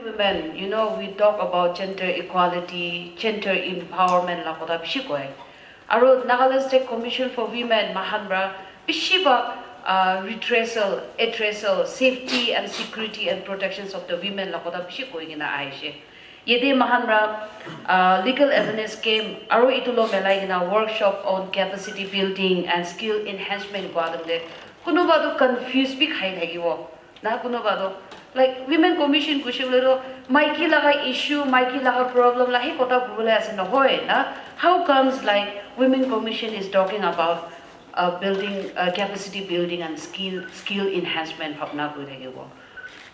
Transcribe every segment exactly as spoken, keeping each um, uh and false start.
Women, you know, we talk about gender equality, gender empowerment la kotha bishi koi. Aro Nagaland State Commission for Women mahan pra bishi ba uh, redressal, addressal, safety and security and protections of the women la kotha bishi koi kena aishe. Yede mahan pra uh, legal awareness camp aro itu lo melai kena workshop on capacity building and skill enhancement kua dam de kunuba tu confuse bi khai thakibo. Na kunuba tu like women commission kushi bole tu maiki laga issue, maiki laga problem la hi kotha kubole ase nohoi na. How comes like women commission is talking about uh, building uh, capacity building and skill skill enhancement bhabna kuri thakibo.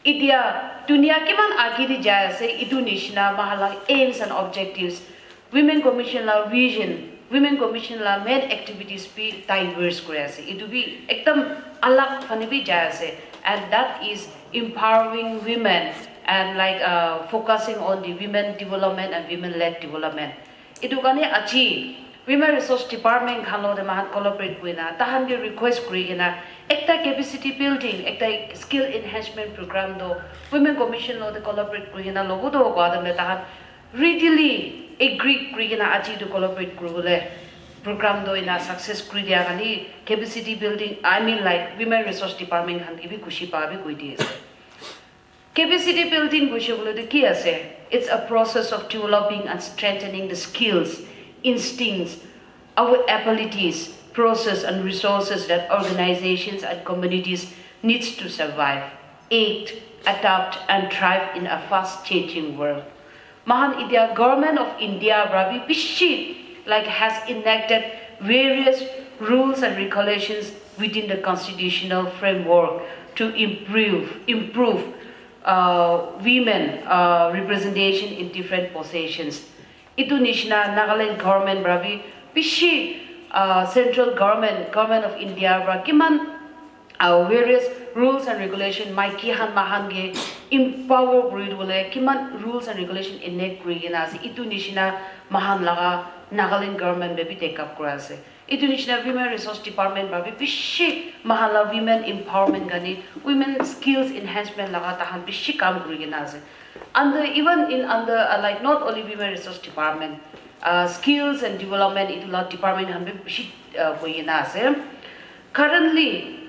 Itia dunia kiman agi di jai ase itu nishina mahala aims and objectives Women Commission la vision, Women Commission la main activities bi diverse kuri ase. Itu bi ekdam alag phane bi jai ase. And that is empowering women and like uh, focusing on the women development and women led development. Itu karne aji Women Resource Department khan lo de mahan collaborate kuri na tahan ke request kuri kena ekta capacity building, ekta skill enhancement program do Women Commission lo de collaborate kuri kena logo do kua de tahan readily agree kuri kena aji tu collaborate kuribole program tu ina success kuri dia kani capacity building, I mean like women resource department khan ke bi khushi pa bi koi di ase. Capacity building kuishe bole tu ki ase? It's a process of developing and strengthening the skills, instincts, our abilities, process and resources that organizations and communities needs to survive, act, adapt and thrive in a fast changing world. Mahan itia government of India pra bi bishi like has enacted various rules and regulations within the constitutional framework to improve improve uh, women uh, representation in different positions. Itu nishina Nagaland government pra bi bishi uh, central government, government of India pra kiman uh, various rules and regulation maiki han mahan ke empower kuri dibole kiman rules and regulation enact kuri kena ase itu nishina mahan laga Nagaland government be bi take up kura ase. Itu nishina women resource department pra bi bishi mahan la women empowerment kani women skills enhancement laga tahan bishi kam kuri kena ase. Under even in under uh, like not only women resource department, uh, skills and development itu la department han bi bishi uh, kuri kena ase. Currently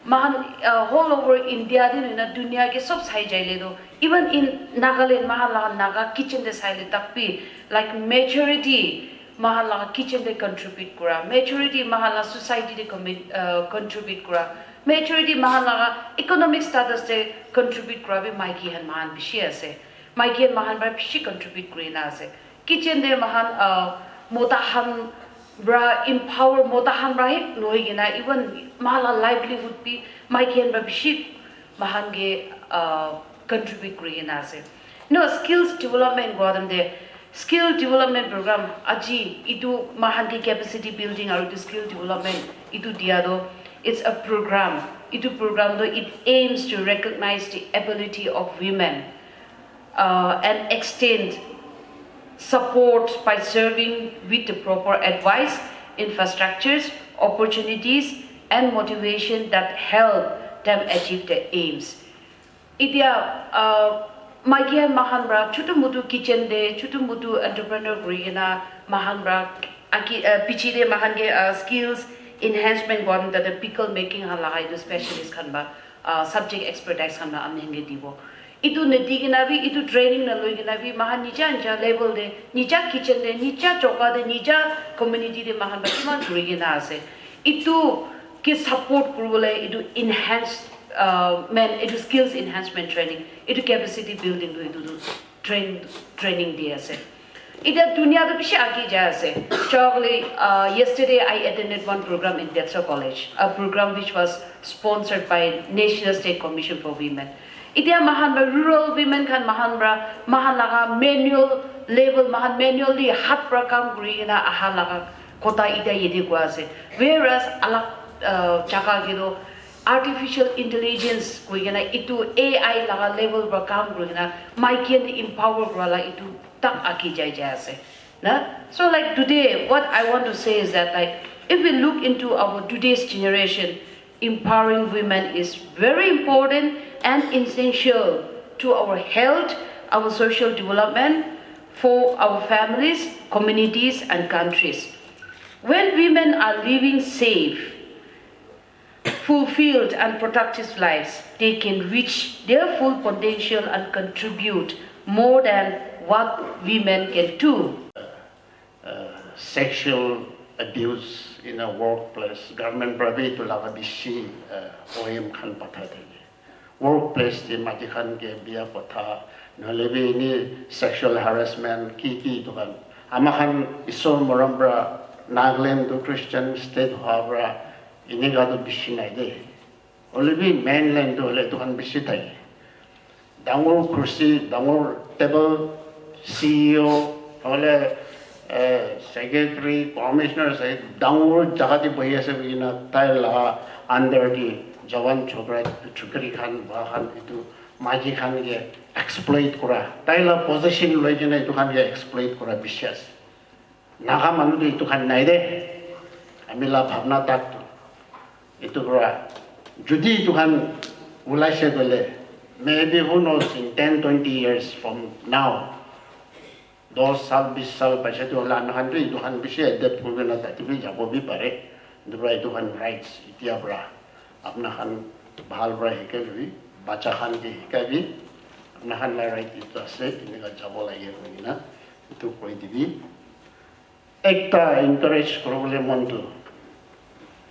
mahan uh, whole over India din na dunia ke sob sai jai le do even in Nagaland mahan la Naga kitchen de sai le tak bi like majority mahan la kitchen de contribute kura majority mahan la society de commi- uh, contribute kura majority mahan la economic status de contribute kura bi maiki han mahan bishi ase. Maiki han mahan pra bishi contribute kuri na ase. Kitchen de mahan uh, mota han pra empower mota han pra hi nohoi kena even mahan la livelihood bi maiki han pra bishi mahan ke uh, contribute kuri kena ase. No skills development kua dem de skill development program aji itu mahan ke capacity building aru itu skill development itu dia do it's a program itu program do it aims to recognize the ability of women uh, and extend support by serving with the proper advice, infrastructures, opportunities, and motivation that help them achieve their aims. Itia uh, maiki han mahan pra chutu mutu kitchen de chutu mutu entrepreneur kuri kena mahan pra aki uh, pichi de mahan ke uh, skills enhancement kwan tate pickle making han laga itu specialist khan ba uh, subject expertise khan ba ami han ke dibo. Itu nadi kena bi itu training na loi kena bi mahan nija nija level de nija kitchen de nija choka de nija community de mahan ba kiman kuri kena ase. Itu ke support kuribole itu enhance uh, man itu skills enhancement training itu capacity building tu itu tu train training di ase. Ida dunia tu bishi agi jai ase. Chokli uh, yesterday I attended one program in Detso College, a program which was sponsored by National State Commission for Women. Itia mahan ba rural women khan mahan pra mahan laga manual level mahan manually hat pra kam kuri kena aha laga kota ita yede kua ase. Whereas alak uh, jaga ke toh artificial intelligence koi kena itu A I laga level pra kam kuri kena maiki khan empower kura la itu tak aki jai jai ase. Na? So like today, what I want to say is that like if we look into our today's generation, empowering women is very important and essential to our health, our social development, for our families, communities, and countries. When women are living safe, fulfilled, and productive lives, they can reach their full potential and contribute more than what women can do. Uh, sexual abuse in a workplace, government para bi etu laga bishi uh, O M khan pathai thake. Workplace te maiki khan ke bia patha, nohole bi ini sexual harassment ki ki etu khan. Ama khan Isor morom para Nagaland tu Christian state hoa para ini ka tu bishi nai de. Hoile bi mainland tu hole etu khan bishi thake. Dangor kursi, dangor table, C E O, hoile eh, secretary, commissioner, sai dangor jaga te bohi ase koina tai laga under te jawan chokra chukri khan ba khan etu maiki khan ke exploit kura, tai la position loi kena etu khan ke exploit kura bishi ase. Naga manu tu etu khan nai de, ami la bhabna tak tu etu pura jodi etu khan ulaise koile, maybe who knows, in ten twenty years from now, dos sal bis sal paise tu hoile ami khan tu etu khan bishi adapt kuri kena tate bi jabo bi pare. Etu pura etu khan rights etia pura apna khan bhal pura hikai bi, bacha khan ke hikai bi, apna khan la right etu ase, enika jabo lage koi kena etu koi dibi. Ekta encourage kuribole mon tu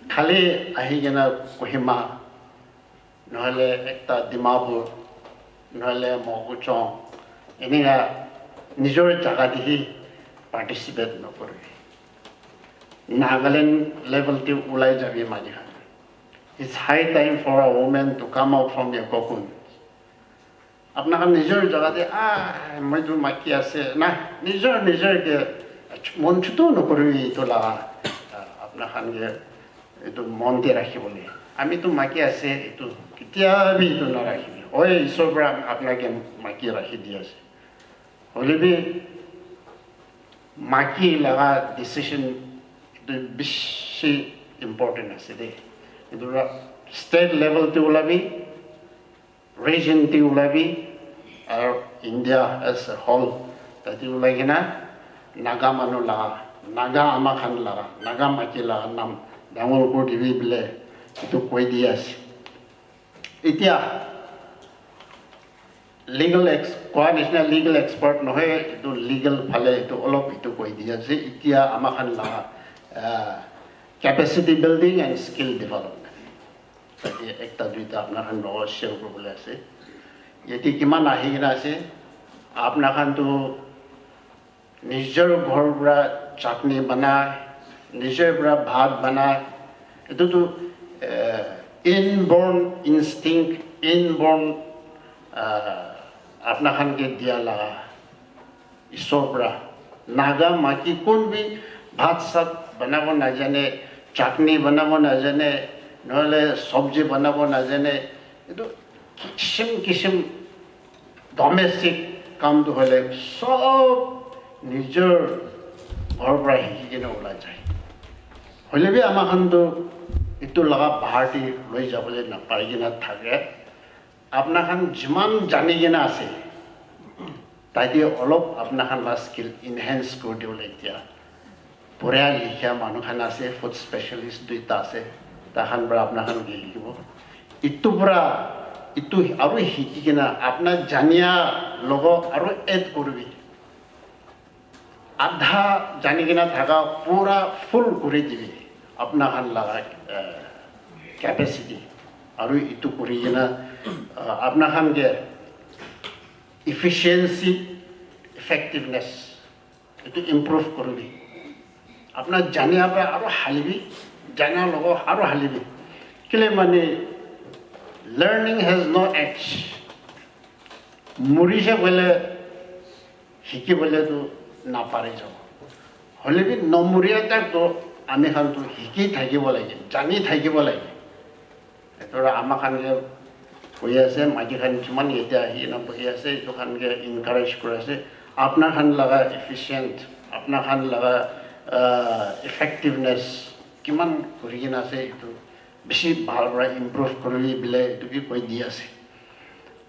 khali ahi kena Kohima nohole ekta Dimapur nohole Mokokchung enika nijor jaga te hi participate nokoribi. Nagaland level te ulai jabi mani khan. It's high time for a woman to come out from your cocoon. Apna khan nijor jaga te ah moi tu maiki ase na, nijor nijor ke mon chutu nokoribi etu laga apna khan ke etu mon te rakhi bole. Ami tu maiki ase etu ketia bi etu na rakhibi. Oi Isor para apna ke maiki rakhi di ase. Hoile bi maiki laga decision etu bishi important ase de. Etu para state level te ulabi, region te ulabi, aru India as a whole tate ulai kena Naga manu laga, Naga ama khan laga, Naga maiki laga nam dangor kuri dibi bole etu koi di ase. Etia legal ex koa nishina legal expert nohoi, etu legal phale etu olop etu koi di ase. Etia ama khan laga uh, capacity building and skill development. Tate ekta duita apna khan logot share kuribole ase. Yate kiman ahi kena ase, apna khan tu nijor ghor para chutney banai, nijor para bhat banai, etu tu uh, inborn instinct, inborn uh, apna khan ke dia laga Isor para. Naga maiki kun bi bhat sat banabo najane, chutney banabo najane, nohole sabji banabo najane, etu kisim kisim domestic kam tu hoile sob nijor ghor para hiki kena ulai jai. Hoile bi ama khan tu etu laga bahar te loi jabole napai kena thake. Apna khan jiman jani kena ase, tate olop apna khan la skill enhance kuri dibole etia. Pura likhia manu khan ase, food specialist duita ase, tai khan para apna khan ke likibo. Itu para itu aru hiki kena apna jania logo aru add kuribi. Adha jani kena thaka pura full kuri dibi apna khan laga uh, capacity. Aru itu kuri kena uh, apna khan ke efficiency, effectiveness itu improve kuribi. Apna jania para aru halibi, jania logo aru halibi. Kile mane learning has no age. Murise koile hiki bole tu napare jabo. Hole bi nomuria tak to ami khan tu hiki thakibo lage, jani thakibo lage. Etora ama khan ke koi ase, maiki khan kiman yate ahi na bohi ase, etu khan ke encourage kuri ase. Apna khan laga efficient, apna khan laga uh, effectiveness kiman kuri kena ase, etu bishi bhal para improve kuri bole etu bi koi di ase.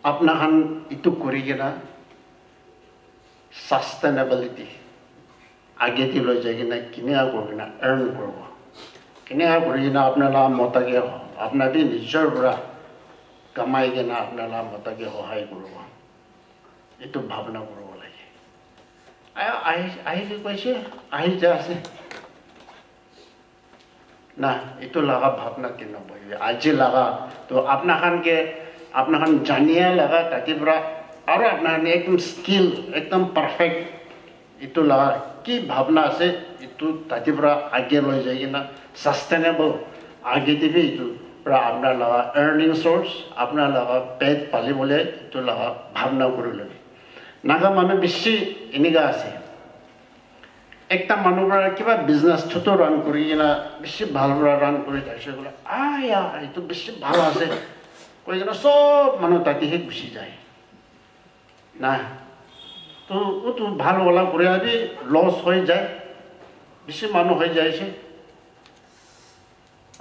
Apna khan etu kuri kena Sustainability. Age te loi jai kena kineka kuri kena earn kuribo. Kineka kuri kena apna laga mota ke, apna bi nijor para kamai kena apna laga mota ke sohai kuribo. Etu bhabna kuribo lage. Ahi, ahi, ahi ke koise, ahi ja ase. Na, etu laga bhabna te nabohibi. Aji laga, to apna khan ke, apna khan jania laga tate para, aru apna khan ekdam skill, ekdam perfect. Etu laga ki bhabna ase, etu tate para age loi jai kena sustainable, age te bi etu para apna laga earning source, apna laga pet pali bole etu laga bhabna kuri lobi. Naga manu bishi enika ase. Ekta manu para kiba business chutu run kuri kena bishi bhal para run kuri thakise koile, "Ah ya, etu bishi bhal ase," koi kena sob manu tate he gusi jai. Na, to utu bhal wala kuri abi loss hoi jai, bishi manu hoi jai se.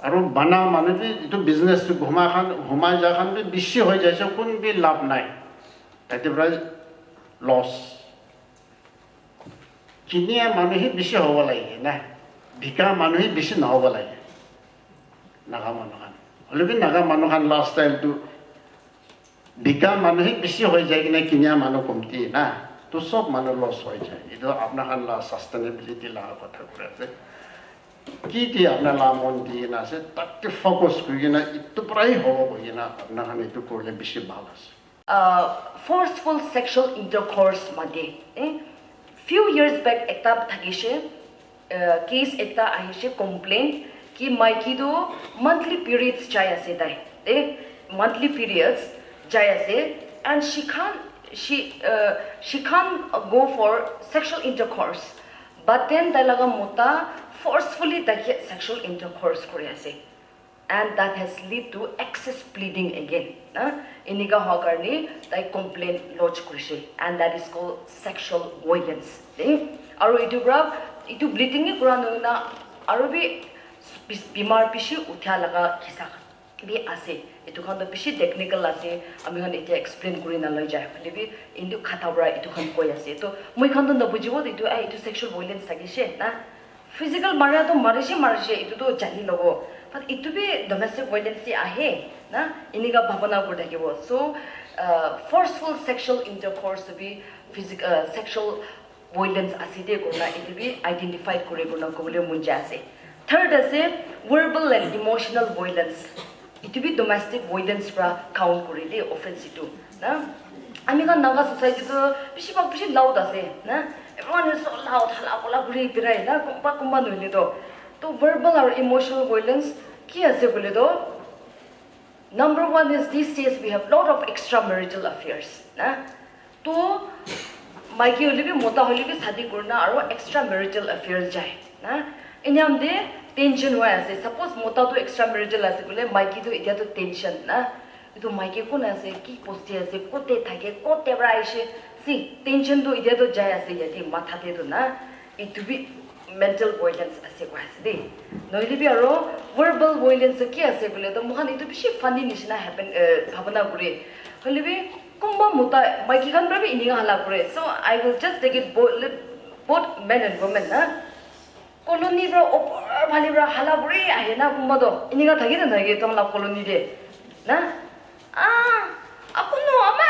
Aru bana manu bi etu business tu ghuma khan, ghuma ja khan bi bishi hoi jai se, kun bi labh nai. Tate para loss. Kinia manu hi bishi hobo lage na, bika manu hi bishi nahobo lage. Naga manu khan. Hoile bi Naga manu khan last time tu bika manu hi bishi hoi jai kena kinia manu komti na. To sob manu loss hoi jai. Etu apna khan la sustainability la kotha kuri ase. Ki ki apna la mon di kena ase, tate focus kuri kena etu para hi hobo koi kena apna khan etu korile bishi bhal ase. Uh, forceful sexual intercourse mate, eh? Few years back ekta thakishe, uh, case ekta ahishe, complaint ki maiki tu monthly periods jai ase tai, eh? Monthly periods jai ase, and she can't, she, uh, she can't go for sexual intercourse, but then tai laga mota forcefully tai ke sexual intercourse kuri ase. And that has lead to excess bleeding again. Na? Enika hoa karne tai complaint lodge kurishe, and that is called sexual violence. Eh? Aru etu pra, etu bleeding hi kura nohoi na, aru bi bis-, bimar bishi uthia laga kisa bi ase. Etu khan toh bishi technical ase, ami khan etia explain kuri na loi jai. Hoile bi etu khata pra etu khan koi ase. Toh moi khan toh nabujibo, etu, ah, etu sexual violence thakishe na. Physical mara toh marishe, marishe, etu toh jani lobo. But etu bi domestic violence te ahe, na? Enika bhabana kuri thakibo. So, uh, forceful sexual intercourse bi physical, uh, sexual violence ase de kurina, etu bi identify kuri kurina kobole mon jai ase. Third ase, verbal and emotional violence. Etu bi domestic violence pra count kuri de offense etu, na? Ami khan Naga society toh bishi bhag bishi loud ase, na? Everyone is so loud, hala gola kuri birai na, kumba kumba nohile toh. Toh verbal aru emotional violence ki ase koile toh, number one is these days we have lot of extramarital affairs, na? To maiki hoile bi mota hoile bi shadi kurina aru extramarital affair jai na. Enyam de tension hoi ase. Suppose mota tu extramarital ase koile maiki tu etia tu tension na. Etu maiki kun ase, ki post te ase, kote thake, kote pra aishe. See, tension tu etia tu jai ase yate matha te tu na. Etu bi mental violence ase koi ase de. Nohile bi aro verbal violence toh ki ase koile toh, moikhan etu bishi funny nishina happen, eh, bhabana kure. Hoile bi kunba mota, maiki khan pra bi enika hala kure. So I will just take it both, both men and women na. Colony pra upor phale pra hala kure ahe na kunba toh. Enika thaki na thaki tong la colony de. Na? Ah, akuno ama,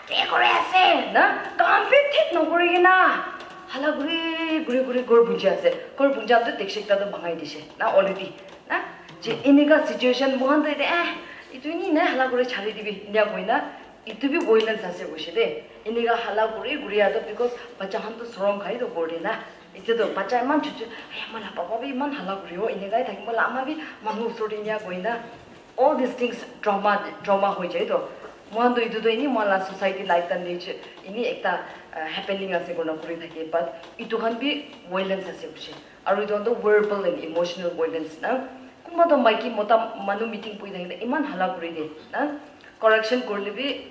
ke kore ase, na? Kam bi thik nokori kena, hala guri, guri, guri, ghor bhunji ase. Ghor bhunja tu dekshi ekta tu bhangai dishe, na? Already, na? Je enika situation mohan tu ite, eh, itu ni na hala guri chari dibi, inya koi na, itu bi violence ase koishe de. Enika hala guri, guri ase because bacha khan tu sorom khai tu ghor de na. Itu tu bacha iman chutu, "Ai, ama la papa bi iman hala guri o, enika thaki mola ama bi manu usor de inya koi na." All these things trauma, trauma hoi jai to. Mohan to itu to ini mohan la society life ta nature ini ekta, uh, happening ase koina kuri thake, but itu khan bi violence ase hoishe. Aru itu khan to verbal and emotional violence na. Kunba to maiki mota manu meeting pui thakile iman hala kuri de na. Correction kurile bi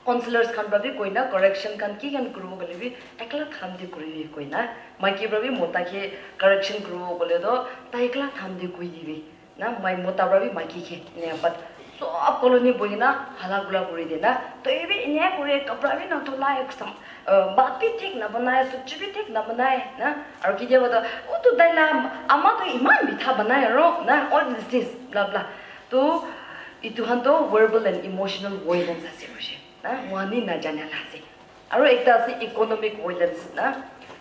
counsellors khan pra bi koina correction khan ki khan kuribo koile bi ekla tham de kuribi koina, maiki pra bi mota ke correction kuribo koile to tai ekla tham de koi dibi na, mai mota pra bi maiki ke ne, but Sob colony bohi kena hala gula kuri de na. Toi bi enia kuri, kapra bi na dhulai, eksam, uh, bhat bi thik na banai, sabji bi thik na banai na. Aru kitiaba toh, "Oh, tu tai la ama toh iman mitha banai aro na, all these things, blah blah." To itu khan toh verbal and emotional violence ase koise na, moikhan ni na jana la ase. Aru ekta ase economic violence na.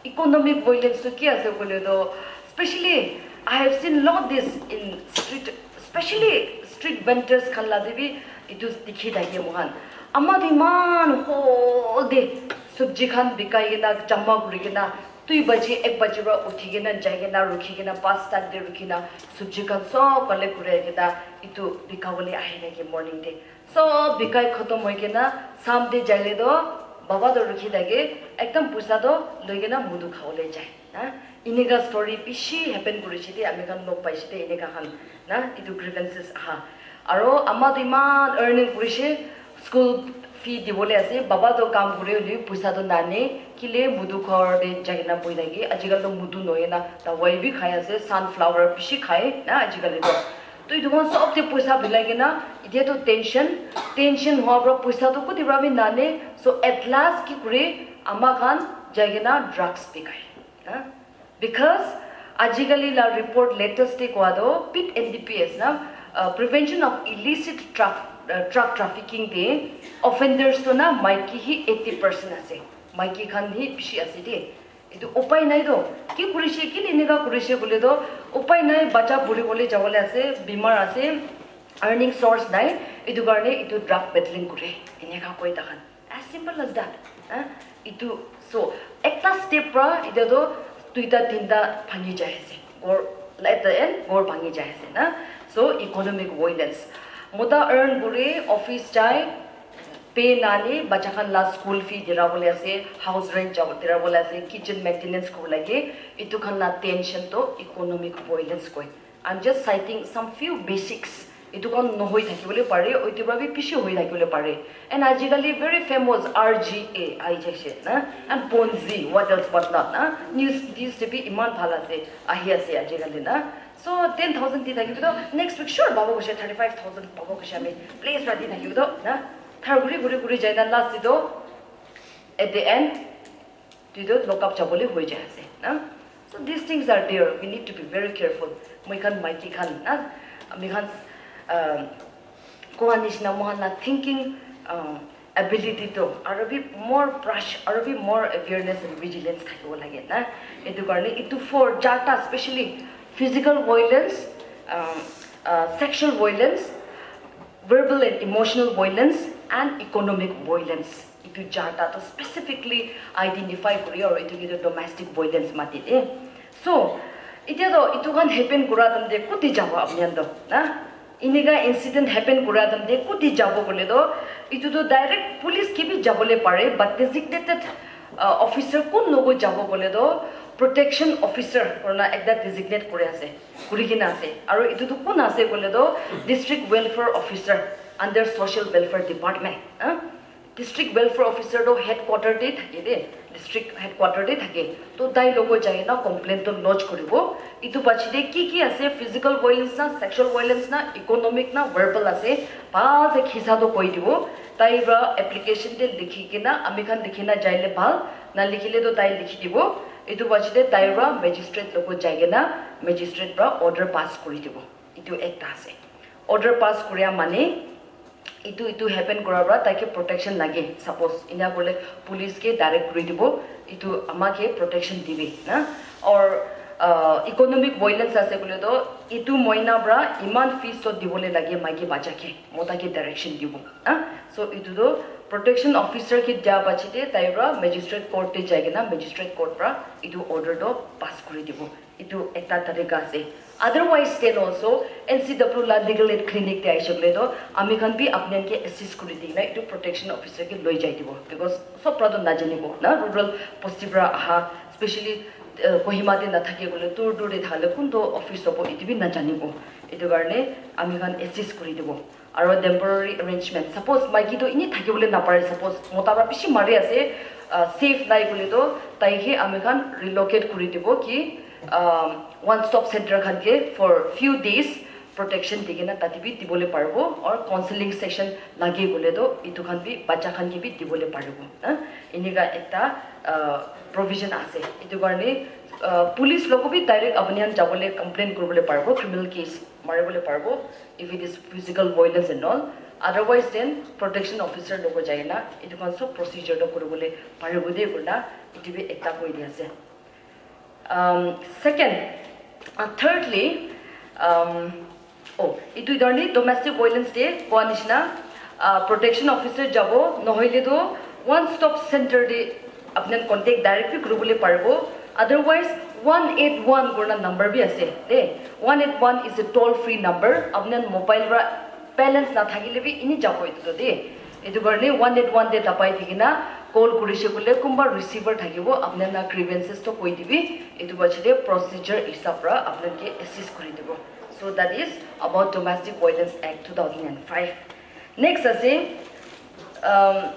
Economic violence tu ki ase koile toh, specially I have seen lot this in street, specially street vendors khan la te bi itu dikhi thake moikhan. Ama tu iman whole day sabji khan bikai kena, jama kuri kena, dui baji, ek baji pra uthi kena, jai kena, rukhi kena, bus stand te rukhi na, sabji khan sob collect kuri kena, itu bika bole ahi thake morning te. Sob bikai khotom hoi kena, sham te jaile toh, baba toh rukhi thake, ekdam puisa toh loi kena mudu khabole jai. Na, eneka story bishi happen kurishe de, ami khan log paishe de, eneka khan, na, itu grievances aha. Aro ama toh iman earning kurishe, school fee dibole ase, baba toh kam kuri hoile puisa toh nane, kile mudu ghor de jai kena bohi thake, ajikal toh mudu nohoi na, dawai bi khai ase, sunflower bishi khai, na, ajikali toh. Toh itu khan sob te puisa bilai kena, itya toh tension, tension hoa pra puisa toh kuti pra bi nane, so at last ki kuri, ama khan jai kena drugs bikai. Na? Because ajikali la report latest te koa toh, pit N D P S na, uh, Prevention of Illicit Traf-, uh, Drug Trafficking te offenders toh na maiki hi eighty percent ase. Maiki khan hi bishi ase de. Etu upai nai toh. Ki kurishe, ki eneka kurishe koile toh, upai nai, bacha puri bole jabole ase, bimar ase, earning source nai, etu karne etu drug peddling kure. Eneka koi takhan. As simple as that. Eh? Itu, so, ekta step pra, ita toh, duita, tinta bhangi jai ase. Ghor, at the end, ghor bhangi jai ase, na? So, economic violence. Mota earn kuri, office jai, pay nani, bacha khan la school fee dira bole ase, house rent jabo dira bole ase, kitchen maintenance kuri lage, itu khan la tension toh economic violence koi. I'm just citing some few basics. Itu khan nohoi thakibole pare, itu pra bi bishi hoi thakibole pare. And ajikali very famous R G A ahi jaise na, and Ponzi, what else, what not na. News, news te bi iman bhal ase, ahi ase ajikali na. So ten thousand di thakibi toh, next week sure pabo koise, thirty five thousand pabo koise ami, please pra di thakibi toh na. Thar guri guri guri jai na last te toh, at the end, Tui toh lock up jabole hoi jai ase, na? So these things are there. We need to be very careful. Moi khan maiki khan, na? Ami khan, um, koa nishina moi khan la thinking, um, ability toh, aro bi more brush, aro bi more awareness and vigilance thakibo lage, na? Etu karne, etu four, charta, specially physical violence, um, uh, sexual violence, verbal and emotional violence, and economic violence. Itu charta toh specifically identify kuri aro itu ke toh domestic violence mati de. So, itya toh itu khan happen kura time te kuti jabo apni khan toh, na? Eneka incident happen kura time te kuti jabo koile toh, itu toh direct police ke bi jabole pare, but designated, uh, officer kun logo jabo koile toh, protection officer kurina ekta designate kuri ase, kuri kena ase. Aro itu toh kun ase koile toh, district welfare officer under social welfare department, ah? District welfare officer toh headquarter te thake de, district headquarter te thake. Toh tai logo jai na complaint toh lodge kuribo. Itu pache te ki ki ase, physical violence na, sexual violence na, economic na, verbal ase, bhal se khisa toh koi dibo. Tai pra application te likhi kena, ami khan likhi na jai le bhal, na likhi le toh tai likhi dibo. Itu pache te tai pra magistrate logo jai kena, magistrate pra order pass kuri dibo. Itu ekta ase. Order pass kuria mane, itu, itu happen kura pra taike protection lage. Suppose, enia kole police ke direct kuri dibo, itu ama ke protection dibi, na? Or, uh, economic violence ase kole toh, itu moina pra iman fees toh dibole lage maiki bacha ke, mota ke direction dibo, na? So, itu toh protection officer ke dia bachi te tai pra magistrate court te jai kena magistrate court pra itu order toh pass kuri dibo. Itu ekta tarika ase. Otherwise, then also, N C W la legal aid clinic te ahishe koile toh, ami khan bi apni khan ke assist kuri di na, itu protection officer ke loi jai dibo. Because sob pra toh najanibo na, rural bosti pra aha, specially, uh, Kohima te nathake koile, dur dur te thakile kun toh office hobo, itu bi najanibo. Itu karne ami khan assist kuri dibo. Aro temporary arrangement. Suppose maiki toh eni thakibole napare, suppose mota pra bishi mari ase, uh, safe nai koile toh, tai ke ami khan relocate kuri dibo ki, um, one stop center khan ke for few days, protection di kena tate bi dibole paribo, or counseling session lage koile toh etu khan bi bacha khan ke bi dibole paribo, na? Enika ekta, uh, provision ase. Etu karne, uh, police logo bi direct apni khan jabole complain kuribole paribo, criminal case maribole paribo, if it is physical violence and all. Otherwise then protection officer logo jai kena etu khan sob procedure toh kuribole paribo de kurina etu bi ekta koi di ase. Um, second, uh, thirdly, um, oh, etu karne domestic violence de koa nishina, uh, protection officer jabo, nohoile toh one stop center de apni khan contact direct bi kuribole paribo. Otherwise, one eight one kurina number bi ase de. One eight one is a toll free number. Apni khan mobile para balance na thakile bi ini jabo etu toh de. Etu karne one eight one de dabai di kena call kurishe koile kunba receiver thakibo, apni na grievances toh koi dibi, etu bachi de procedure hisab para apni ke assist kuri dibo. So that is about Domestic Violence Act two thousand and five. Next ase, um,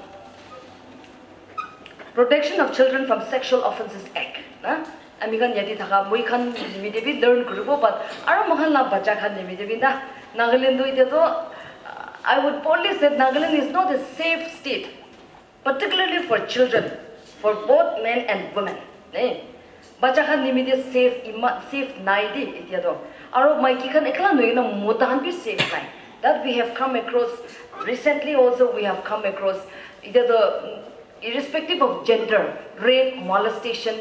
Protection of Children from Sexual Offences Act, na? Ami khan yate thaka, moi khan nimite bi learn kuribo, but aro moi khan la bacha khan nimite bi na, Nagaland toh itya toh, uh, I would boldly say Nagaland is not a safe state, particularly for children, for both men and women. Ne? Bacha khan nimite safe, ima, safe nai de itya toh. Aro maiki khan ekla nohoi na mota khan bi safe nai. That we have come across, recently also we have come across, itya toh, mm, irrespective of gender, rape, molestation,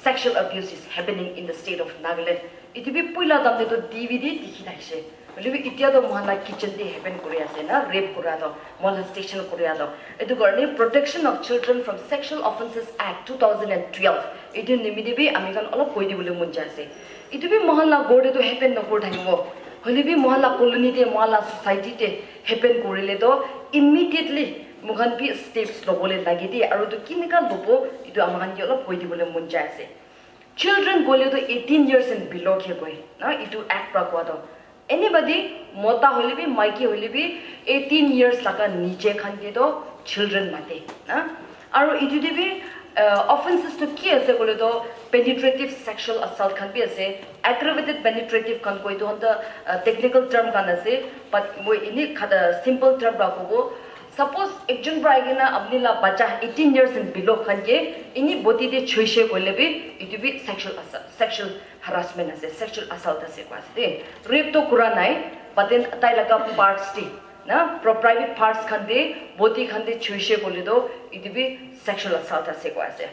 sexual abuse is happening in the state of Nagaland. Etu bi puila time te toh D V D dikhi thakishe. Hoile bi itya toh moi khan la kitchen te happen kuri ase na, rape kura toh, molestation kura toh. Etu karne Protection of Children from Sexual Offences Act two thousand and twelve, etu nimite bi ami khan olop koi dibole mon jai ase. Etu bi moi khan la ghor te toh happen nokuri thakibo. Hoile bi moi khan la colony te, moi khan la society te happen kurile toh immediately moi khan bi steps lobole lage de, aro etu kinika lobo, etu ami khan ke olop koi dibole mon jai ase. Children koile toh eighteen years and below ke koi, na? Etu act pra koa toh anybody, mota hoile bi, maiki hoile bi, eighteen years laga niche khan ke toh children mate, na? Aro etu te bi, uh, offences toh ki ase koile toh penetrative sexual assault khan bi ase, aggravated penetrative khan koi, etu khan toh, uh, technical term khan ase, but moi ini khat, uh, simple term pra kobo. Suppose ekjon pra ahi kena apni la bacha eighteen years and below khan ke ini body te chuishe koile bi, etu bi sexual assault, sexual harassment ase, sexual assault ase koa ase de. Rape toh kura nai, but then tai laga parts te, na, pro-, private parts khan te, body khan te chuishe koile toh etu bi sexual assault ase koa ase.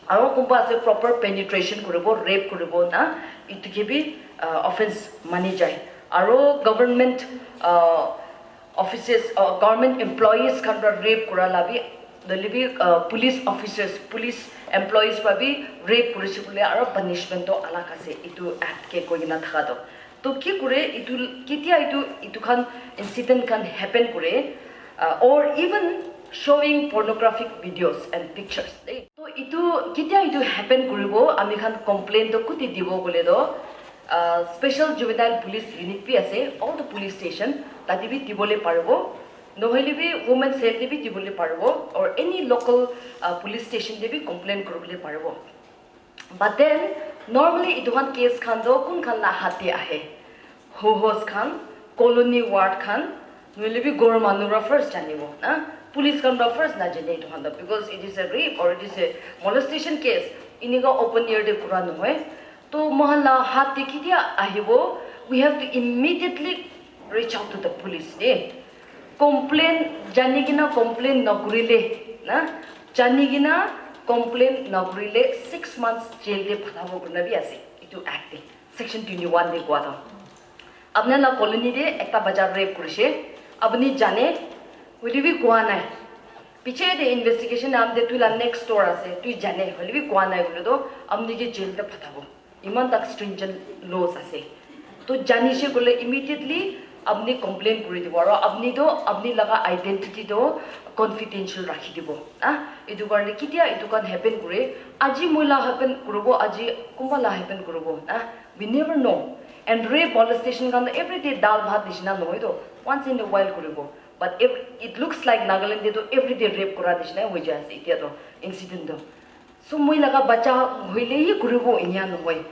Aro kunba ase proper penetration kuribo, rape kuribo na, etu ke bi, uh, offense mani jai. Aro government, uh, offices, uh, government employees khan pra rape kura la bi, nohole bi, uh, police officers, police employees pra bi rape kurishe koile aro punishment toh alag ase, etu act ke koi kena thaka toh. To ki kure, etu ketia etu, etu khan incident khan happen kure, uh, or even showing pornographic videos and pictures, de. To etu ketia etu happen kuribo, ami khan complain to kuti dibo koile to, uh, special juvenile police unit bi ase, all the police station, tate bi dibole paribo. Nohoile bi women cell te bi dibole paribo, or any local, uh, police station te bi complain kuribole paribo. But then, normally etu khan case khan to kun khan la hath te ahe? Ho-hos khan, colony ward khan, nohoile bi ghor manu pra first janibo, na? Police khan pra first najane etu khan to, because it is a rape or it is a molestation case. Inika open air te kura nohoi. To moikhan la hath te ketia ahibo, we have to immediately reach out to the police, de. Complain, jani kena complain nakurile, na? Jani kena complain nakurile six months jail te phathabo kurina bi ase, etu act te, section twenty-one te koa to. Apni la colony te ekta bacha rape kurishe, apni jane, hoile bi koa nai. Piche te investigation am te tui la next door ase, tui jane, hoile bi koa nai koile to, apni ke jail te phathabo. Iman tak stringent laws ase. To janishe koile immediately apni complain kuri dibo, aro apni to apni laga identity to confidential rakhi dibo, ah, etu karne ketia etu khan happen kure, aji moi la happen kuribo, aji kunba la happen kuribo, ah, we never know. And rape, molestation khan to everyday dal bhat nishina nohoi to, once in a while kuribo. But ev-, it looks like Nagaland te to everyday rape kura nishina hoi jai ase etia to, incident to. So moi laga bacha hoile hi kuribo, inia nohoi.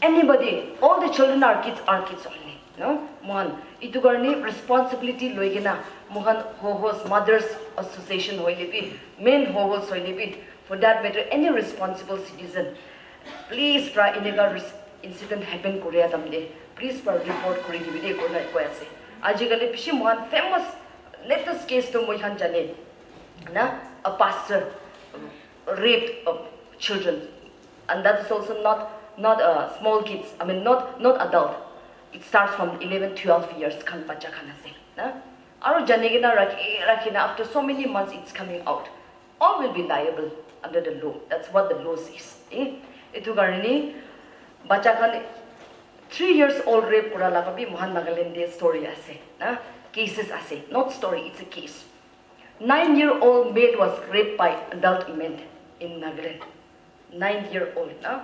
Anybody, all the children are kids, are kids only. No, mohan itu karne responsibility loi kena mohan ho-hos, mothers association hoile bi, men ho-hos hoile bi, for that matter any responsible citizen, please pra eneka res- incident happen koria tamde please pra report kuri dibi de koi ase. Ajikali bishi mohan famous latest case to moi khan jane na, a pastor raped of children, and that is also not not uh, small kids, I mean not not adult. It starts from eleven, twelve years khan bacha khan ase na. Aro jani kena rakhi rakhi na, after so many months it's coming out. All will be liable under the law. That's what the law says. Eh? Itu karne bacha khan three years old rape kura laga bi mohan Nagaland de story ase na, cases ase, not story, it's a case. Nine year old maid was raped by adult men in Nagaland. Nine year old na.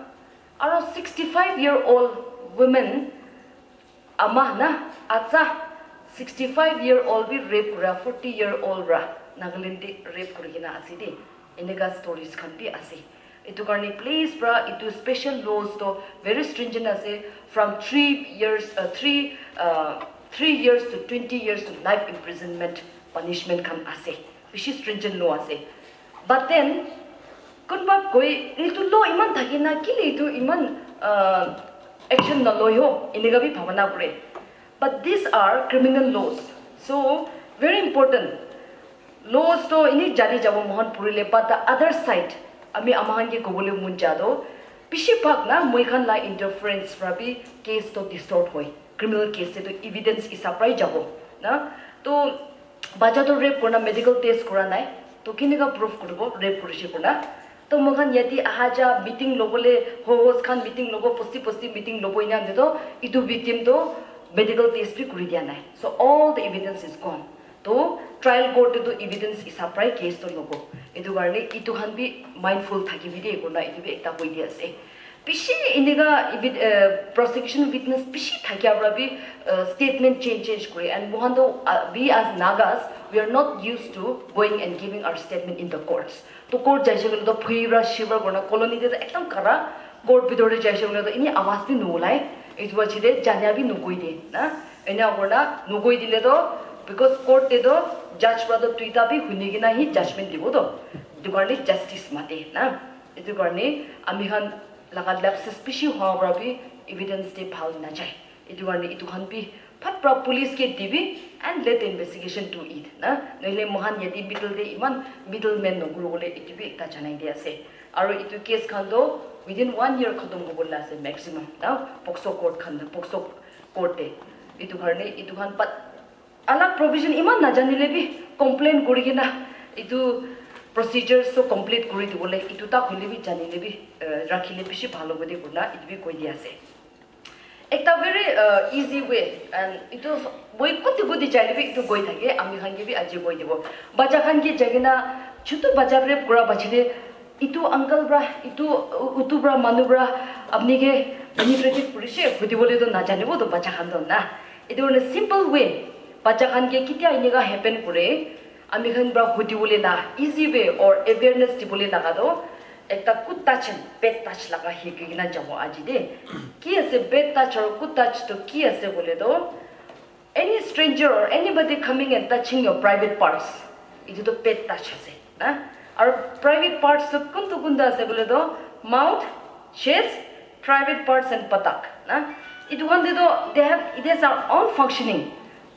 Aro sixty five year old women, ama na, acha, sixty five year old bi rape kura, forty year old ra Nagaland de rape kuri kena ase de. Eneka stories khan bi ase. Itu karne please pra itu special laws to very stringent ase, from three years uh, three uh, three years to twenty years to life imprisonment punishment khan ase. Bishi stringent law ase. But then kunba koi itu law iman thaki na kile itu iman uh, action na loi ho, eneka bi bhabana kore. But these are criminal laws, so very important. Laws to ini jani jabo mohan purile, but the other side ami amahan ke kobole mun jado bishi bhag na moi khan la interference pra bi case to distort hoi, criminal case te to evidence hisab pra jabo na. To bacha to rape kurna medical test kura nai, to kineka proof kuribo rape kurise kurna? To moi khan yate aha ja meeting lobole, ho-hos khan meeting lobo, posti posti meeting lobo, ina de to itu victim to medical test bi kuri dia nai. So all the evidence is gone. To trial court te to evidence hisab pra case to lobo. Itu karne itu khan bi mindful thakibi de kurna itu bi ekta koi di ase. Bishi eneka evid- uh, prosecution witness bishi thakia pra bi uh, statement change change kore, and mohan to uh, we as Nagas, we are not used to going and giving our statement in the courts. To court jaise koile to phui pra shiver kurna colony te to ekdam kara, court bitor te jaise koile to ini awaaz bi nuulai. Itu wajah te jania bi nukoi de na, ena kurna nukoi dile to, because court te to judge pra to duita bi huni kena hi judgment dibo to, itu karne justice mate na. Itu karne ami khan laga lapses bishi hoa pra bi evidence te bhal najai. Itu karne itu khan bi phat pra police ke dibi and let the investigation do it na. Nohile mohan yate middle te iman middleman nokuru bole itu bi ekta janai di ase. Aro itu case khan to within one year khatam hobo la ase maximum na, POCSO court khan, POCSO court te. Itu karne itu khan pat alag provision iman najanile bi complain kuri kena itu procedures to complete kuri dibole itu ta hoile bi janile bi uh, rakhile bishi bhal hobo de kurna itu bi koi di ase. Ekta very uh, easy way, and itu moi kuti kuti jaile bi itu koi thake, ami khan ke bi aji koi dibo. Bacha khan ke jai kena chutu bacha rape kura bachi de itu uncle pra, itu utu pra, manu pra apni ke penetrative kurise hudi bole to najanibo to bacha khan to na. Itu one simple way, bacha khan ke kitia eneka happen kure, ami khan pra hudi bole la easy way or awareness dibole laga to ekta good touch and bad touch laga hiki kena jabo aji de. Ki ase bad touch or good touch to ki ase bole to, any stranger or anybody coming and touching your private parts, itu to bad touch ase na. Aru private parts to kuntu kuntu ase bole to mouth, chest, private parts and patak na. Itu khan te to they have, it is our own functioning.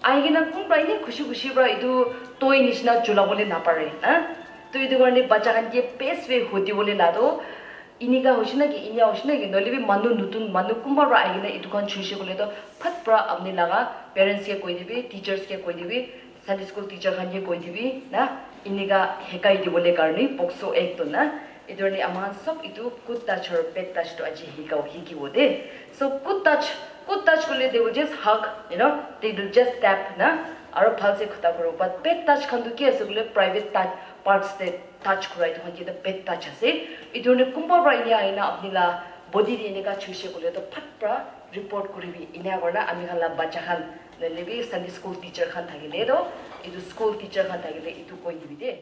Ahi kena kunba ini khushi khushi pra itu toy nishina chula bole napare na. To itu karne bacha khan ke best way hudi bole la to inika hoishe na ki, inika hoishe na ki, nohole bi manu nutun manu kunba pra ahi kena itu khan chuishe koile to phat pra apni laga parents ke koi dibi, teachers ke koi dibi, Sunday school teacher khan ke koi dibi na, inika hekai dibole karne POCSO Act to na. Itu karne ami khan sob itu good touch aru bad touch to aji hikao hikibo de. So good touch, good touch kole they will just hug, you know, they will just tap na, aru bhal se khota kuro. But bad touch khan tu ki ase kole private touch, parts te touch kura itu khan ke bad touch ase. Itu ne kunba pra ini aina apni la body te eneka chuishe kole to phat pra report kuribi. Ina kurna ami khan la bacha khan, nohole bi Sunday school teacher khan thakile to, itu school teacher khan thakile itu koi dibi de.